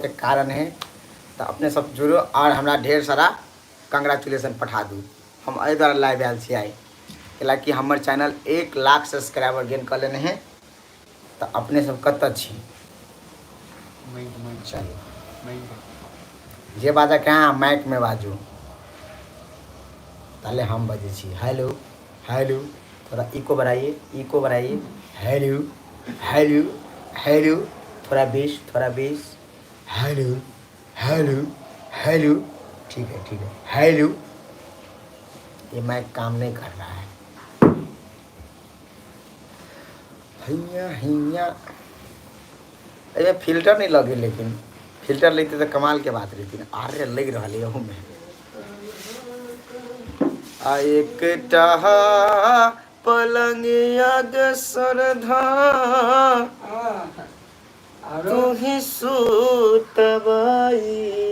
के कारण है। तऽ अपने सब जुड़ू आओर हमरा ढेर सारा कंग्रेचुलेशन पठा दू। हम एहि दुआरे लाइव आयल छी आइ, कैलाकि हमर चैनल 1 लाख सब्सक्राइबर गेन कऽ लेने है। तऽ अपने सब कतऽ छी? चलू, जे बाजऽ के अहाँ माइकमे बाजू। ताले हम बजै छी। हेलो हेलो, थोड़ा इको बढ़ाइए, इको बढ़ाइए। हेलो हेलो हेलो, थोड़ा बेस, थोड़ा बेस। हेलो हेलो हेलो, ठीक है, ठीक है। हेलो, ये माइक काम नहीं कर रहा है। हैया हैया, एहिमे फिल्टर नहीं लगे, लेकिन फिल्टर लेते तऽ कमाल के बात रहती। अरे, लग रहा है अहू में। आ एकटा पलंगिया गे सरधा, आरो तुही सुतबई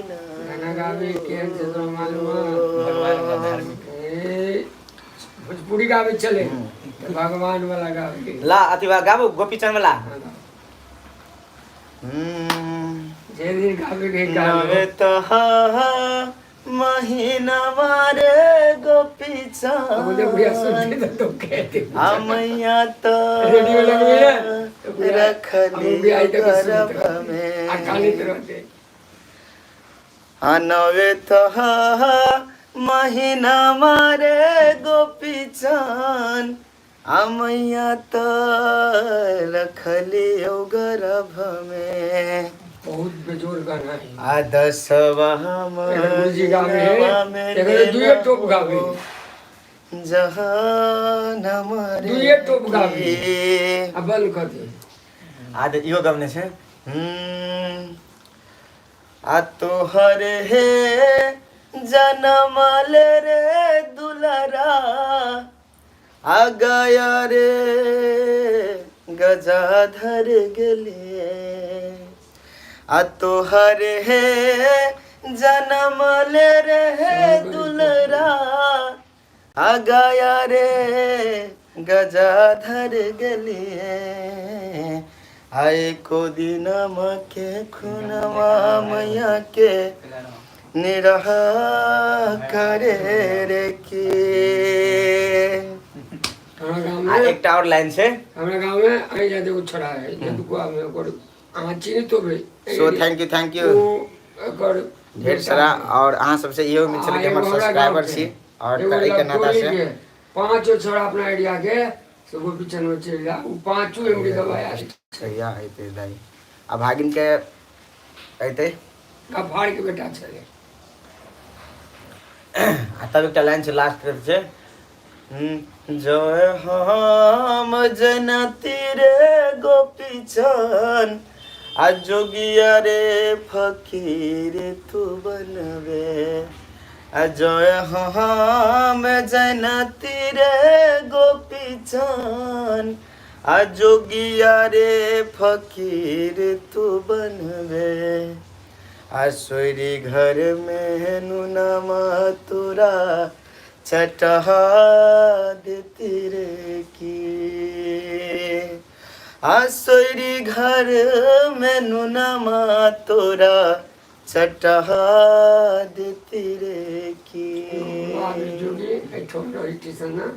ना। गाना गावे के छै तोरा मालूम है? भगवान वाला धार्मिक। ए, भोजपुरी गावे चले तऽ भगवान वाला गावे। ला अथी बा गाबू, गोपीचंद वाला। हाँ, गाओ। जे दिन गावे के गावे। नवे तहा महीना रे गोपीचंद, बोले बुढ़िया सुनते तो तो कहते। आ मैया तो रेडियो लगबे ना तो बुढ़िया- रखली हम बुढ़िया आई तक सुनते गर्भ रहते। आ में। कानैत रहते। आ नवे तहा महीना मारे गोपीचंद, आ मैया तो रखली गर्भ में। बहुत बेजोड़ गाना है। आ दसवा एकर गुरुजी गावे है, महीनवा में एकर दुइये टोप गावे। जहान हमारे दुइये टोप गावे। के। आ बंद कर दे। आ तऽ इहो गबने छै। आ तोहर हे जनमल रे दुलरा, आ गया रे गजाधर गेलिए। आ तोहर हे जनमल रे दुलरा, आ गया रे गजाधर गेलिए। आए को दिन के खुनवा मैया के निरह करे रे की। हमरा गाँव आ में एकटा और लाइन छै। हमरा गाँव में अहि जाते एगो छोड़ा है जदुआ में, ओकर अहाँ चिन्हतो भाई। So thank you, thank you. ओ ओकर ढेर सारा। और अहाँ सबसे इहो उम्मीद छलै कि हमर सब्सक्राइबर छी और एगो एहिके नाता लवटोली से के पांचो छोड़ा अपना एरिया के से गोपीचंद में चलि जा, ओ पांचो एमडी दबाया। कहिया अयतै दाइ? आ भागिन के अयतै। गफार के बेटा छलै। आ तब एकटा लाइन छै, लास्ट छै। जय हम जनती रे गोपीचंद, आ जोगिया रे फकीर तू बनबे। आ जय हम जनती रे गोपीचंद, आ जोगिया रे फकीर तू बनबे। आ सोरी घर में नुनमा तोरा चटहा देती रे की। आ सोरी घर में नुनमा तोरा चटहा देती रे की। महावीर जोगी एहिठाम रहै स्टेशन ने,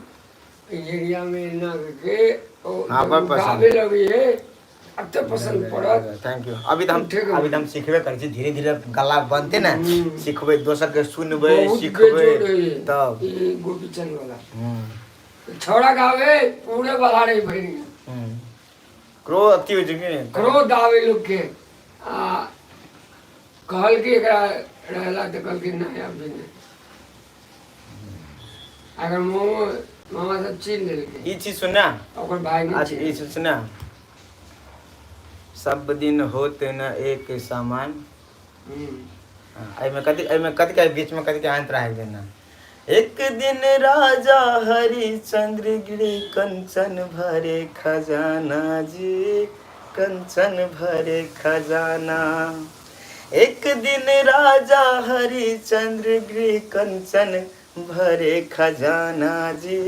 एहि एरिया में एना के ओ हाँ, बड़ पसंद। गाबे लगै है, एते पसंद पड़त। Thank you. अभी तऽ हम ठीक है। अभी तऽ हम सिखबे करै छी। धीरे धीरे गला बनते ने, सिखबै, दोसर के सुनबै, बहुत सिखबै बेजोड़ है तब। ई गोपीचंद वाला छौड़ा गावे, पूरे बलारे भरि गेल। क्रो अथी होइ छै कि क्रोध आवे लोग के। आ कहल कि एकरा रहला तऽ कहलकै नहि, अभी नहि। अगर मामा मामा सब चिन्ह लेलकै। ई चीज सुनना। ओकर भाय नहि अच्छा, चिन्ह। ई चीज सुनना, सब दिन होते न एक समान। एहिमे कथी, एहिमे कथी के बीचमे कथी के अंतरा है? देना एक दिन राजा हरिचंद्र गिरे कंचन भरे खजाना जी, कंचन भरे खजाना। एक दिन राजा हरिचंद्र गृह कंचन भरे खजाना जी,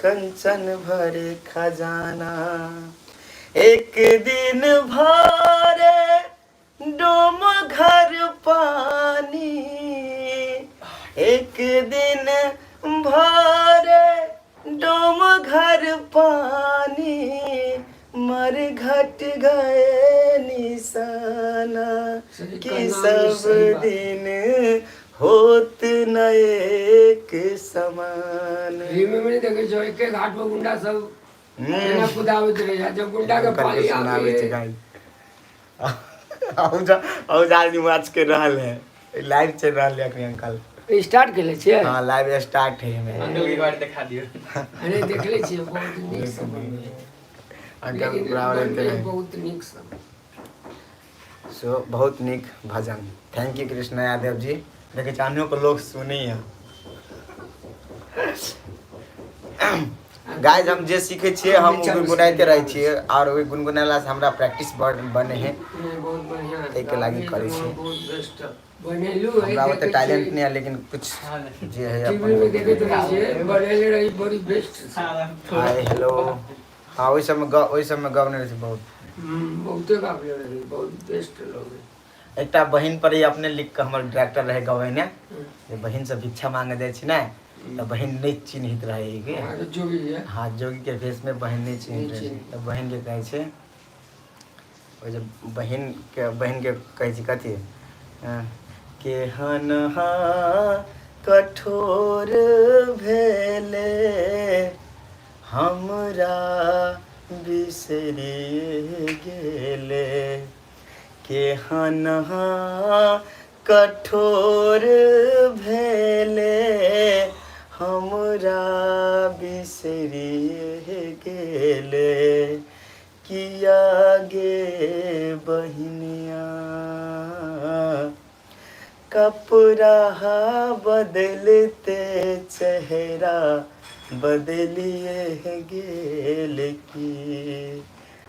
कंचन भरे खजाना। एक दिन भरे डोम घर पानी, एक दिन भरे डोम घर पानी, मर घट गए निशाना, सही कि कहना सब सही बात। दिन होत न एक समान। फिल्म में नहीं देखे छो, एके घाट पर गुंडा सब एना कुदाबैत रहे छै, जब गुंडा के करके पाली सुनाबै आबै छै गाइ। औजा आदमी वाच कर रहल है, लाइव चल रहल है अखनी अंकल। स्टार्ट केले छियै? हाँ, लाइव स्टार्ट है हमें। अंकल के एक बार दिखा दियो। अरे देखले छियै, बहुत नीक सब बनबै। अंकल लेकिन पूरा बनबै रहते हैं। बहुत नीक सब। सो बहुत नीक भजन, thank you Krishna Yadav ji. देखे चाहनियों को लोग सुनी है। गाइज, हम जे सीखे छियै हम ओ गुनगुनाइते रहै छियै आओर ओहि गुनगुनेलासँ हमरा प्रैक्टिस बनै है। नहीं, बहुत बढ़िया। ताहिके लागि करै छियै। बहुत बेस्ट बनेलू है। हमरा ओते टैलेंट नहि है, लेकिन कुछ जे है टीवी में देखैत अपन। रहै छियै, बनेले रही बड़ी बेस्ट। हाय हेलो, हाँ, ओहि सबमे ओहि सबमे गबने रहै छै बहुत। बहुते गाबले रही, बहुत बेस्ट लोग। एकटा बहिन पर ही अपने लिख कऽ हमर डायरेक्टर रहै गबैने, जे बहिन से भिक्षा मांगे जाइ छी ने तऽ बहिन नहि चिन्हित रहै कि। हाँ, जोगी है। हाँ, जोगी के भेष में बहिन नहि चिन्हित रहै छै। नहि। तऽ बहिन के कहै छै, ओहि जे बहिन के कहै छै कथी, केहन हा कठोर भेले हमरा बिसरि गेले, केहन हा कठोर भेले हमरा बिसरि गेले, किया गे बहिनिया कपड़ा बदलते चेहरा बदलिए गेल की।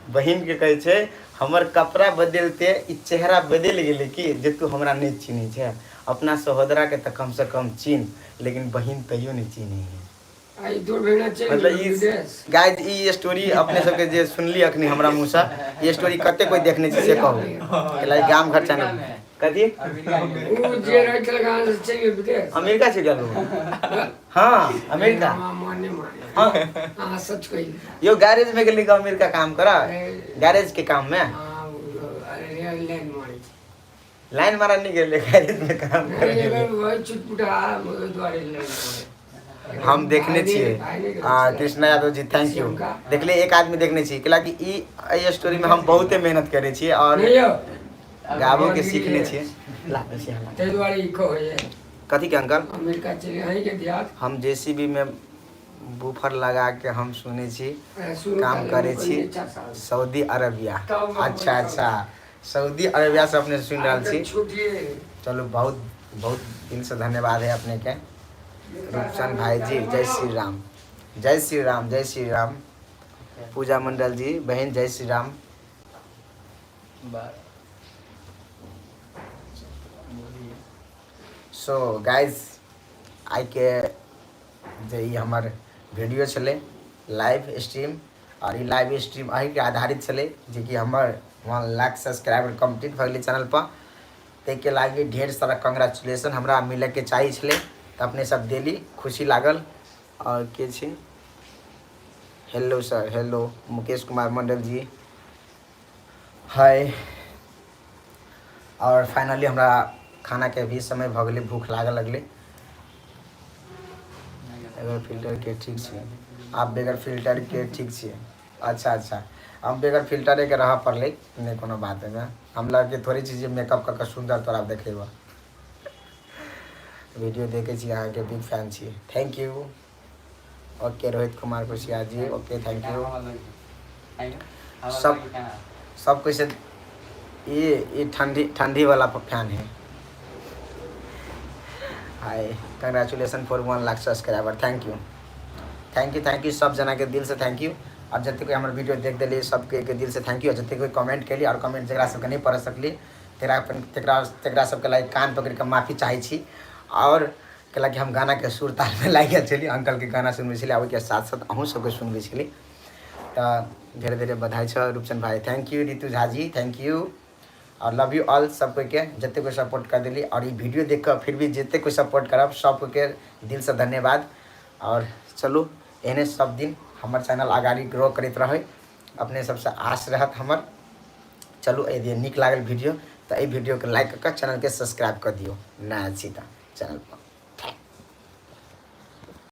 बहिन के कहै छै हमर कपड़ा बदलते ई चेहरा बदलि गेलै की, जे तू हमरा नहि चिन्है छै, अपना सहोदरा के तऽ कम से कम चिन्ह, लेकिन बहिन तैयो नहि चिन्है है। आई दुर्घटना चलि मतलब गेल ई विदेश। गाइज, ई स्टोरी अपने सबके जे सुनली अखनी हमरा मुँहसँ, ई स्टोरी कते कोइ देखने छी से कहू। लाइक गाम घर चैनल कथी। ओ जे रहै छल गाँव से चलि गेल विदेश। अमेरिका चलि गेल? हाँ, अमेरिका। हमरा मन नहि माने। हाँ। अहाँ सच कही। यो गैरेज में गेली अमेरिका काम कर, गैरेज के काम में। हाँ, अरे लाइन मारै छै। लाइन मारा नहीं गेले, गैरेज में काम कर नहीं, गेलै। एकर वही चुटपुटा ओहि दुआरे लाइन मारै। हम देखने छियै। आ कृष्णा यादव जी, thank you. देखले एक आदमी देखने छियै, कैलाकि ई एहि स्टोरी में हम बहुते मेहनत करै छियै और नहीं यौ, गाबो के सीखने छियै। ला, बेसी हल्ला। ताहि दुआरे ई कहै कथी के अंकल? अमेरिका चलि अहीँके दियाद। हम जेसीबी में बूफर लगा के हम सुनै छी, शुरू काम करै छी। Saudi Arabia. अच्छा अच्छा, सऊदी अरबिया से अपने सुनि रहल छी। छुटिए। चलू, बहुत बहुत दिल से धन्यवाद है अपने के। रूपचंद भाई जी, जय श्री राम, जय श्री राम, जय श्री राम। पूजा मंडल जी बहन, जय श्री राम। सो गाइज, आइके जे ई हमर वीडियो छलै लाइव स्ट्रीम, आओर ई लाइव स्ट्रीम एहिके आधारित छलै जेकि हमर 1 लाख सब्सक्राइबर कम्प्लीट भऽ गेलै चैनलपर, ताहिके लागि ढेर सारा कंग्रेचुलेशन हमरा मिलैके चाही छलै, तऽ अपने सब देली, खुशी लागल। आओर के छै? Hello sir, hello Mukesh Kumar Mandal ji, हाय। आओर फाइनली हमरा खानाके भी समय भऽ गेलै, भूख लागऽ लगलै। बगैर फिल्टर के ठीक छै? आप बगैर फिल्टर के ठीक छियै? अच्छा अच्छा, हम बगैर फिल्टरेके रहऽ पड़लै, नहि कोनो बात एहिमे। हम लड़के थोड़े छी जे मेकअप कऽ कऽ सुन्दर तोरा देखेबऽ। वीडियो देखै छी, अहाँके बिग फैन छी, thank you. Okay Rohit Kumar Kushiyar ji, okay, thank you. सब सब कैसे ये ठंडी ठंडी वाला फैन है। Hi, congratulation for 1 lakh subscriber, thank you, thank you, thank you. सब जना के दिल से thank you. और जते कोई हमर वीडियो देख देली सबके के दिल से thank you. और जते कोई कमेंट केली और कमेंट जकरा सबके नहीं पढ़ सकली, तेकरा अपन तेकरा तेकरा सबके लाइक कान पकड़ के माफी चाहै छी। और कैलाकि हम गानाके सुर तालमे लागि गेल छली, अंकलके गाना सुनबै छली आ ओहिके साथ साथ अहूँ सबके सुनबै छली। तऽ धेरै धेरै बधाई छ रूपचंद भाई, thank you. Ritu Jha ji, thank you. और लव you all सब कोई के, जते कोई सपोर्ट कर दिली। और ई वीडियो देख कऽ फिर भी जते कोई सपोर्ट करब सब कोई के दिल से धन्यवाद। और चलू एहने सब दिन हमर चैनल अगाड़ी ग्रो करैत रहै, अपने सबसँ आश रहत हमर। चलू यदि नीक लागल वीडियो तऽ एहि वीडियोके लाइक कऽ कऽ चैनलके सब्सक्राइब कऽ दियौ, नया छी तऽ चैनल पर।